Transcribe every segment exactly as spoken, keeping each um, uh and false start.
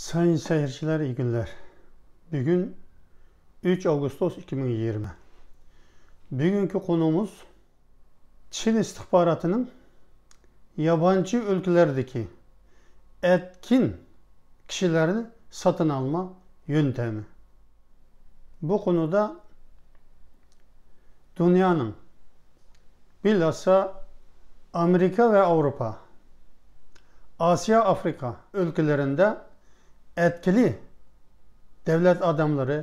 سايىن سەيرچىلەر، ئىيى كۈنلەر. بۈگۈن ئۈچ ئاۋغۇستوس ئىككى مىڭ يىگىرمە. بۈگۈنكى قونۇمىز چىن ئىستىخباراتىنىڭ يابانچى ئۆلكىلەردىكى ئەتكىن كىشىلەرنى ساتىن ئالما يۆنتەمى. بۇ قونۇدا دۇنيانىڭ، بىلھاسا ئامېرىكا ۋە ئاۋروپا، ئاسىيا، ئافرىقا ئۆلكىلىرىندە ئەتكىلى دۆلەت ئادەملىرى،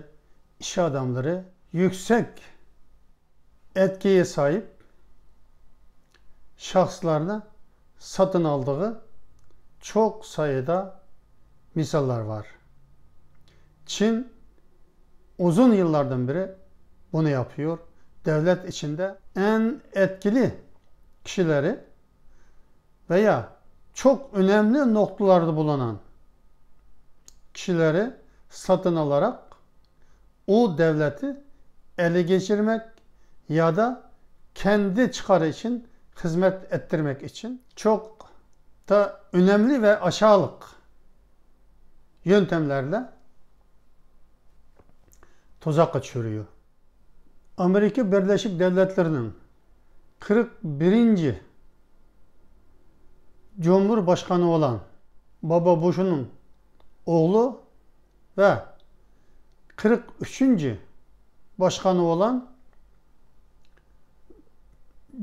ئىش ئادەملىرى يۈكسەك ئەتكىگە ساھىب شەخسلەرنى ساتىن ئالدىغى چوق سايىدا مىساللار بار. چىن ئۇزۇن يىللاردىن بېرى بۇنى ياپىيور. دۆلەت ئىچىندە ئەڭ ئەتكىلى كىشىلىرى ۋە يا چوق ئۆنەملى نۇقتىلاردا بولۇنغان كىشىلىرى ساتىن ئالاراق ئۇ دۆلەتنى ئەلگە كەچۈرمەك يادا كەندى چىقارى ئۈچۈن خىزمەت ئەتتۈرمەك ئۈچۈن چوقتا ئۆنەملى ۋە ئاشالىق يۆنتەملەردە تۇزاققا چۈشۈرۈيو. ئامېرىكا بىرلەشكەن دۆلەتلىرىنىڭ قىرىق بىرىنچى جۇمھۇر باشقانى بولغان بابا بۇشنىڭ ئوغلى ۋە قىرىق ئۈچىنچى باشقانى بولغان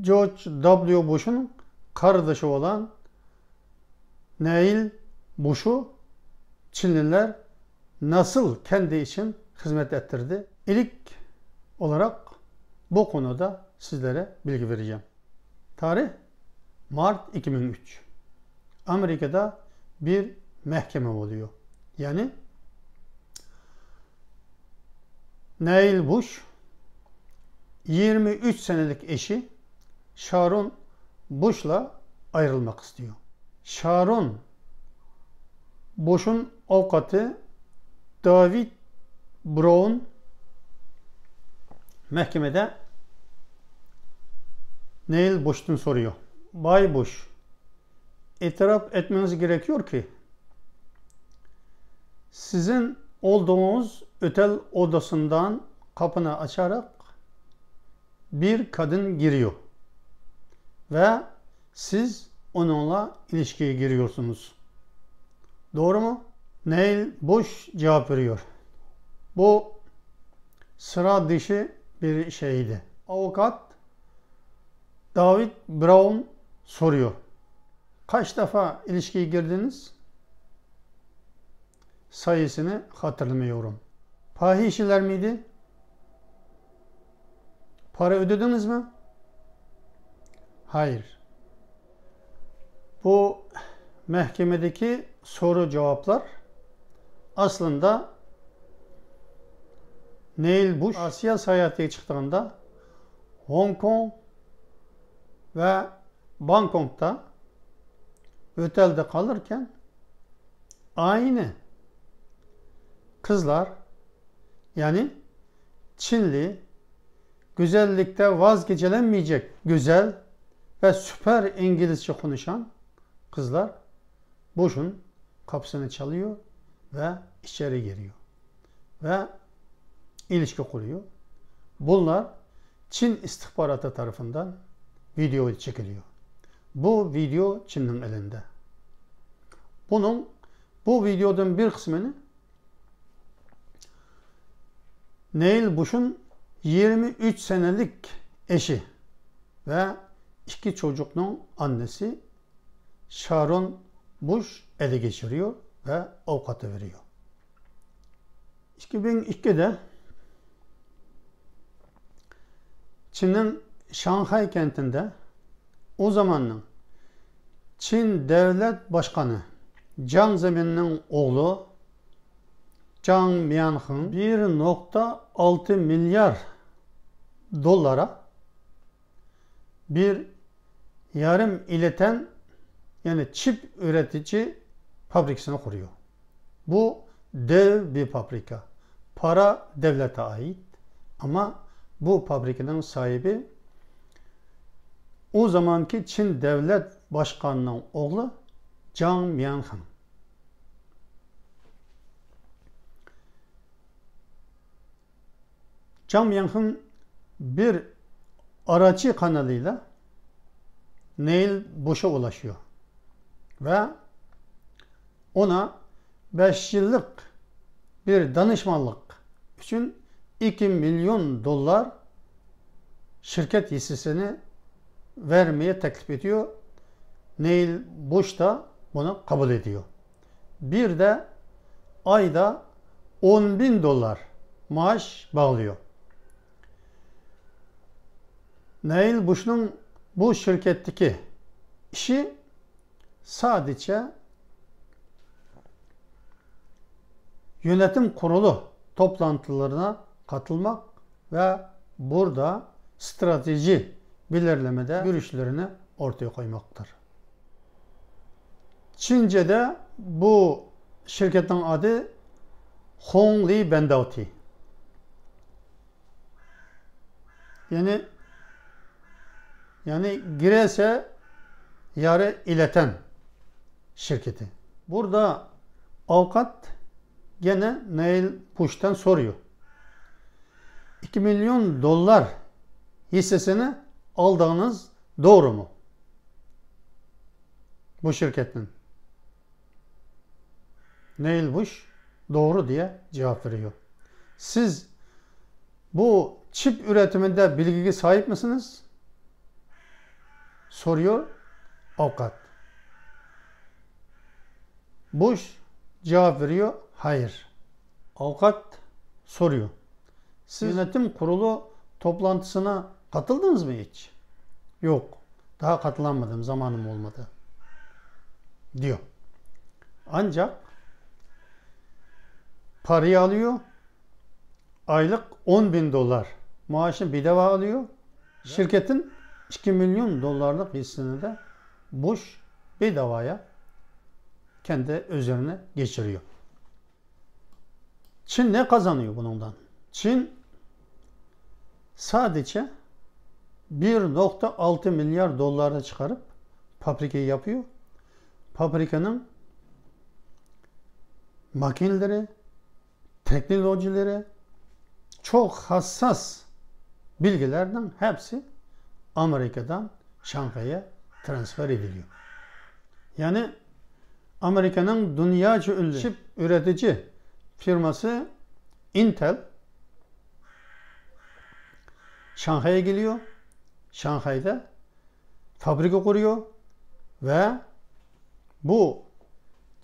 جورج دابليۇ بۇشنىڭ قاردىشى بولغان نەيل بۇشۇ چىنلىلەر ناسىل كەندى ئۈچۈن خىزمەت ئەتتۈردى. ئىلىك ئولاراق بۇ قونۇدا سىزلەرگە بىلگە بېرىجەم. تارىخ مارت ئىككى مىڭ ئۈچ. ئامېرىكىدا بىر مەھكىمە بولىدۇ. يەنى نەيل بۇش يىگىرمە ئۈچ سەنىلىك ئېشى شارون بۇشلا ئايرىلماق ئىستىيو. شارون بۇشنىڭ ئاۋۇكاتى داۋىد براۋۇن مەھكىمىدە نەيل بۇشتىن سورىيو. باي بۇش، ئېتىراپ ئەتمىڭىز گېرەكيوكى، سىزنىڭ ئوغلىڭىز ئۆتەل ئودىسىندان قاپىنى ئاچاراق بىر قادىن گىرىيو ۋە سىز ئۇنىڭلا ئىلىشكىگە گىرىيورسىڭىز. دورىمۇ؟ نەيل بۇش جاۋاب بېرىيور. بۇ سىرا دىشى بىر شەيدى. ئاۋۇكات داۋىد براۋۇن سورىيور. قاچ دەفە ئىلىشكىگە گىردىڭىز؟ سايىسىنى خاتىرىلىمەيورۇم. پاھىشىلەرمىدى؟ پارا ئۆدىدىڭىزمۇ؟ ھايىر. بۇ مەھكىمىدىكى سورا جاۋابلار ئەسلىندە نەيل بۇش ئاسىيا ساياھىتىگە چىقىدىغاندا ھوڭكوڭ ۋە بانكوكتا ئۆتەلدە قالىدىكەن، ئاينى قىزلار، يەنى چىنلى، گۈزەللىكتە ۋاز كېچەلەنمەيدىغان گۈزەل ۋە سۈپەر ئىنگلىزچە قونۇشان قىزلار بۇشنىڭ قاپىسىنى چالىيو ۋە ئىچەرى گىرىيو ۋە ئىلىشكە قۇرۇيو. بۇلار چىن ئىستىخباراتى تەرىپىندىن ۋىدېئو چېكىلىيو. بۇ ۋىدېئو چىننىڭ ئېلىندى. بۇنىڭ، بۇ ۋىدېئودىن بىر قىسمىنى نەيل بۇشنىڭ يىگىرمە ئۈچ سەنىلىك ئېشى ۋە ئىككى چوجۇقنىڭ ئانىسى شارون بۇش ئەلگە كەچۈرىيو ۋە ئاۋۇكاتى بېرىيو. ئىككى مىڭ ئىككىدە چىننىڭ شاڭخەي كەنتىندە ئۇ زاماننىڭ چىن دۆلەت باشقانى جاڭ زېمىننىڭ ئوغلى جاڭ ميانخېڭ بىر نۇقتا ئالتە مىليار دوللارغا بىر يېرىم ئېلېتەن، يەنى چىپ ئۆرەتكۈچى پابرىكىسىنى قۇرۇيو. بۇ دەۋ بىر پابرىكا. پارا دۆلەتكە ئائىت. ئەمما بۇ پابرىكىنىڭ ساھىبى ئۇ زامانكى چىن دۆلەت باشقانىنىڭ ئوغلى جاڭ ميانخېڭ. جاڭ مياڭخېڭ بىر ئاراچى قانىلى بىلەن نېيل بۇشقا ئۇلىشىدۇ ۋە ئۇنىڭغا بەش يىللىق بىر دانىشمەنلىك ئۈچۈن ئىككى مىليون دوللار شىركەت ھىسسىسىنى بەرمەكچى بولىدۇ. نېيل بۇش بۇنى قوبۇل قىلىدۇ. بىر دە ئايدا ئون مىڭ دوللار مائاش باغلىيدۇ. نېيل بۇشنىڭ بۇ شىركەتتىكى ئىشى سادىچە يۆنىتىم قۇرۇلى توپلانتىلىرىغا قاتناشماق ۋە بۇردا ستراتېگىيە بەلگىلىمىدە يۈرۈشلىرىنى ئورتىغا قويماقتۇر. چىنجىدە بۇ شىركەتنىڭ ئاتى خۇڭلى بەنداۋتى. يەنى، يەنى گرېتسىيە يارى ئىلەتەن شىركىتى. بۇردا ئاۋۇكات يەنە نېيل بۇشتىن سورىيۇ. ئىككى مىليون دوللار ھىسسىسىنى ئالدىڭىز، توغرىمۇ؟ بۇ شىركەتتىن. نېيل بۇش توغرا دېيە جاۋاب بېرىيۇ. سىز بۇ چىپ ئۈرەتىمىدە بىلگىگە ساھىبمىسىز؟ سورىيۇ ئاۋۇكات. بۇش جاۋاب بېرىيۇ، ھايىر. ئاۋۇكات سورىيۇ، سىز يۆنىتىم قۇرۇلى توپلانتىسىغا قاتناشتىڭىزمۇ ھېچ؟ يوق، داھا قاتناشمىدىم، زامانىم بولمىدى، دېيۇ. ئانچاق پارا ئالىيۇ، ئايلىق ئون مىڭ دوللار مائاشنى بىدەۋا ئالىيۇ. شىركەتتىن ئىككى مىليون دوللارلىق ھىسسىنى دە بۇش بىدەۋايا كەندى ئۆزىنى گەچۈرىيۇ. چىن نە قازانىيۇ بۇنىڭدىن؟ چىن سادىچە بىر نۇقتا ئالتە مىليارد دوللارنى چىقىرىپ، پابرىكا ياپىيۇ. پابرىكىنىڭ ماكىنىلىرى، تېخنولوگىيىلىرى، چوڭ ھاسساس بىلگىلەرنىڭ ھەپسى ئامېرىكىدىن شاڭخەيگە ترانسفېر ئېتىلىيۇ. يەنى ئامېرىكىنىڭ دۇنياچە ئۈنلۈك چىپ ئۈرەتكۈچى فىرمىسى ئىنتېل شاڭخەيگە كېلىيۇ. شاڭخەيدە فابرىكا قۇرۇيۇ ۋە بۇ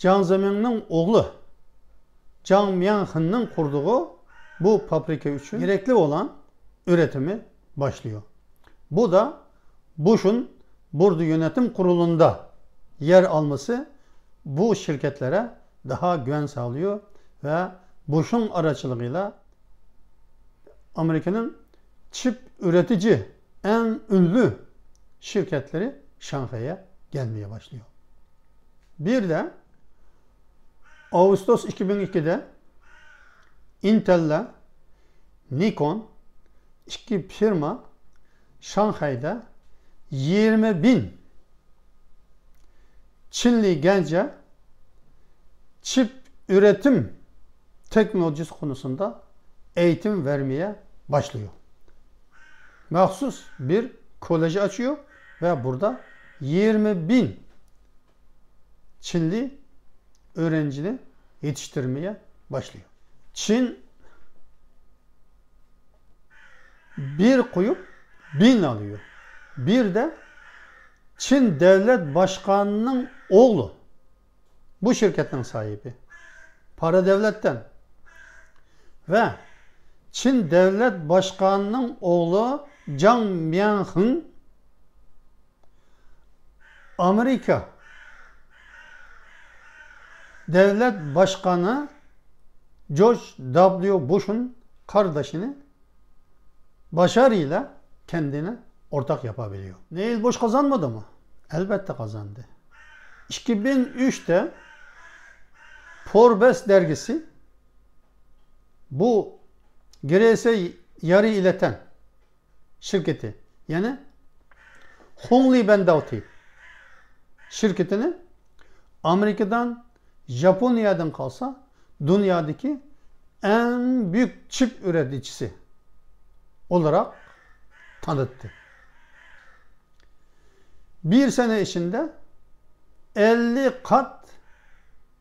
جاڭ زېمىڭنىڭ ئوغلى جاڭ مياڭخېننىڭ قۇردۇغى بۇ فابرىكا ئۈچۈن كېرەكلىك بولغان ئۈرەتمىنى باشلايدۇ. بۇ دا بۇشنىڭ بۇردا يۆنىتىم قۇرۇلىدا يەر ئالمىسى بۇ شىركەتلەرگە داھا گۈۋەن ساغلايدۇ ۋە بۇشنىڭ ئارىچىلىقى بىلەن ئامېرىكىنىڭ چىپ ئۈرەتكۈچى ئەڭ ئۈنلۈك شىركەتلىرى شاڭخەيگە كەلمەيگە باشلايدۇ. بىردە ئاۋغۇستوس ئىككى مىڭ ئىككىدە ئىنتېل بىلەن نىكون ئىككى فىرما شاڭخەيدە يىگىرمە مىڭ چىنلى گەنجگە چىپ ئۈرەتىم تېخنولوگىيىسى قونۇسىدا ئېيتىم بەرمىگە باشلايدۇ. مەخسۇس بىر كوللېج ئاچىدۇ ۋە بۇردا يىگىرمە مىڭ چىنلى ئۆگەنچىنى يېتىشتۈرمىگە باشلايدۇ. چىن بىر قويۇپ، مىڭ ئالىدۇ. بىردە چىن دۆلەت باشقانىنىڭ ئوغلى بۇ شىركەتنىڭ ساھىبى. پارا دۆلەتتىن. ۋە چىن دۆلەت باشقانىنىڭ ئوغلى جاڭ مياڭخېڭ ئامېرىكا دۆلەت باشقانى جورج دابليۇ بۇشنىڭ قېرىندىشىنى باشارى بىلەن كەندىنى ئورتاق ياپا بىلىيۇ. نېيل بۇش قازانمىدىمۇ؟ ئەلبەتتە قازاندى. ئىككى مىڭ ئۈچتە فوربس دەرگىسى بۇ گرېتسىيە يارى ئىلەتەن شىركىتى، يەنى خۇڭلى بەنداۋتى شىركىتىنى ئامېرىكىدىن، ياپونىيەدىن قالسا دۇنيادىكى ئەڭ بۈيۈك چىپ ئۈرەتكۈچىسى olarak tanıttı. Bir sene içinde elli kat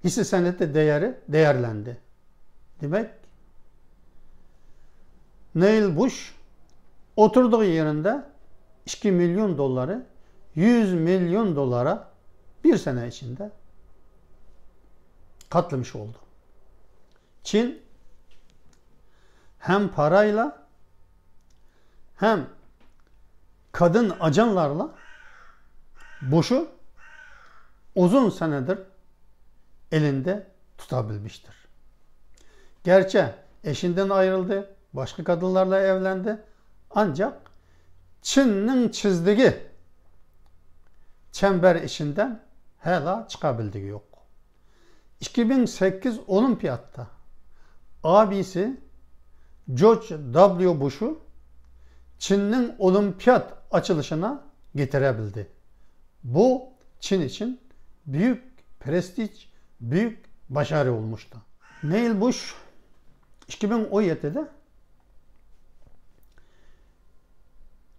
hisse senedi değeri değerlendi. Demek, Neil Bush oturduğu yerinde iki milyon doları yüz milyon dolara bir sene içinde katlamış oldu. Çin hem parayla hem kadın ajanlarla Bush'u uzun senedir elinde tutabilmiştir. Gerçi eşinden ayrıldı, başka kadınlarla evlendi. Ancak Çin'in çizdiği çember içinden hala çıkabildiği yok. İki bin sekiz Olimpiyatta abisi George W. Bush'u Çin'in olimpiyat açılışına getirebildi. Bu Çin için büyük prestij, büyük başarı olmuştu. Neil Bush iki bin on yedide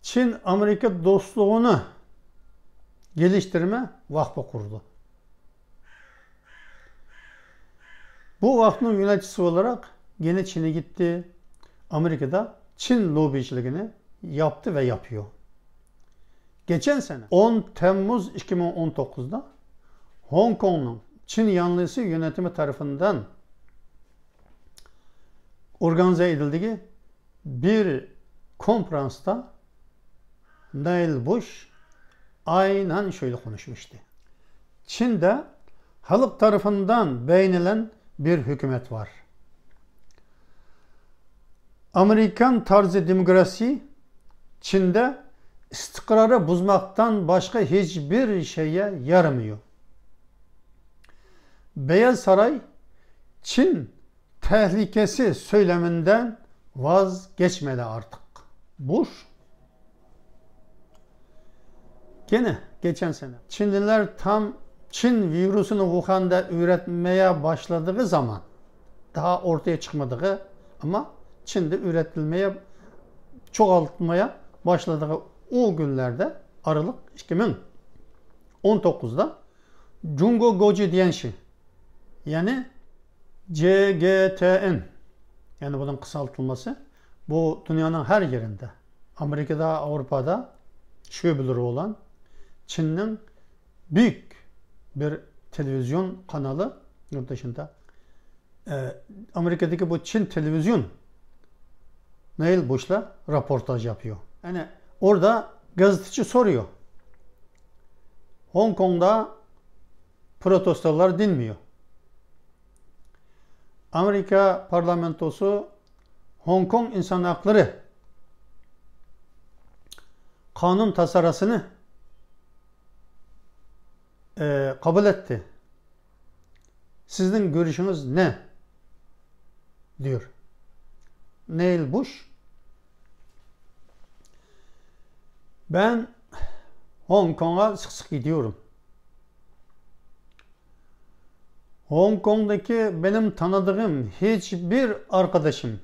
Çin-Amerika dostluğunu geliştirme vakfı kurdu. Bu vakfın yöneticisi olarak gene Çin'e gitti. Amerika'da Çin lobiciligini yaptı ve yapıyor. Geçen sene on Temmuz iki bin on dokuzda Hong Kong'un Çin yanlısı yönetimi tarafından organize edildiği bir konferansta Neil Bush aynen şöyle konuşmuştu. Çin'de halk tarafından beğenilen bir hükümet var. Amerikan tarzı demokrasi Çin'de istikrarı bozmaktan başka hiçbir şeye yaramıyor. Beyaz Saray Çin tehlikesi söyleminden vazgeçmedi artık. Bush gene geçen sene Çinliler tam Çin virüsünü Wuhan'da üretmeye başladığı zaman, daha ortaya çıkmadığı ama Çin'de üretilmeye, çoğaltmaya başladığı o günlerde, Aralık iki bin on dokuzda Jungo Goji diyen şey, yani C G T N, yani bunun kısaltılması, bu dünyanın her yerinde, Amerika'da, Avrupa'da şubeleri olan Çin'in büyük bir televizyon kanalı, yurt dışında, e, Amerika'daki bu Çin televizyon Neil Bush'la röportaj yapıyor. Yani orada gazeteci soruyor. Hong Kong'da protestolar dinmiyor. Amerika parlamentosu Hong Kong insan hakları kanun tasarısını, e, kabul etti. Sizin görüşünüz ne? diyor. Neil Bush, ben Hong Kong'a sık sık gidiyorum. Hong Kong'daki benim tanıdığım hiçbir arkadaşım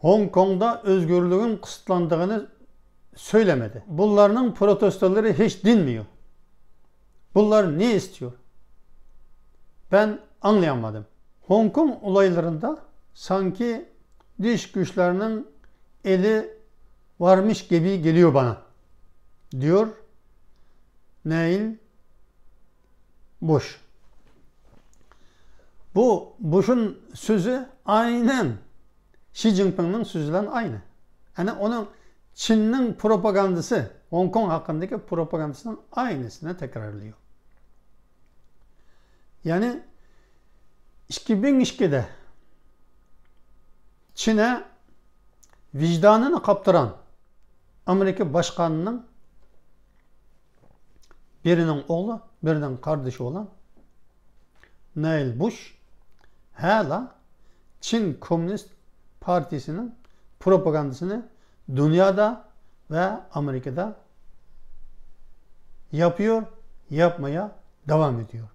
Hong Kong'da özgürlüğün kısıtlandığını söylemedi. Bunların protestoları hiç dinmiyor. Bunlar ne istiyor? Ben anlayamadım. Hong Kong olaylarında sanki dış güçlerinin eli varmış gibi geliyor bana, diyor Neil Bush. Bu Bush'un sözü aynen Xi Jinping'nin sözüyle aynı. Yani onun Çin'in propagandası, Hong Kong hakkındaki propagandasının aynısını tekrarlıyor. Yani iki bin ikide Çin'e vicdanını kaptıran Amerika başkanının birinin oğlu, birinin kardeşi olan Neil Bush hala Çin Komünist Partisi'nin propagandasını dünyada ve Amerika'da yapıyor, yapmaya devam ediyor.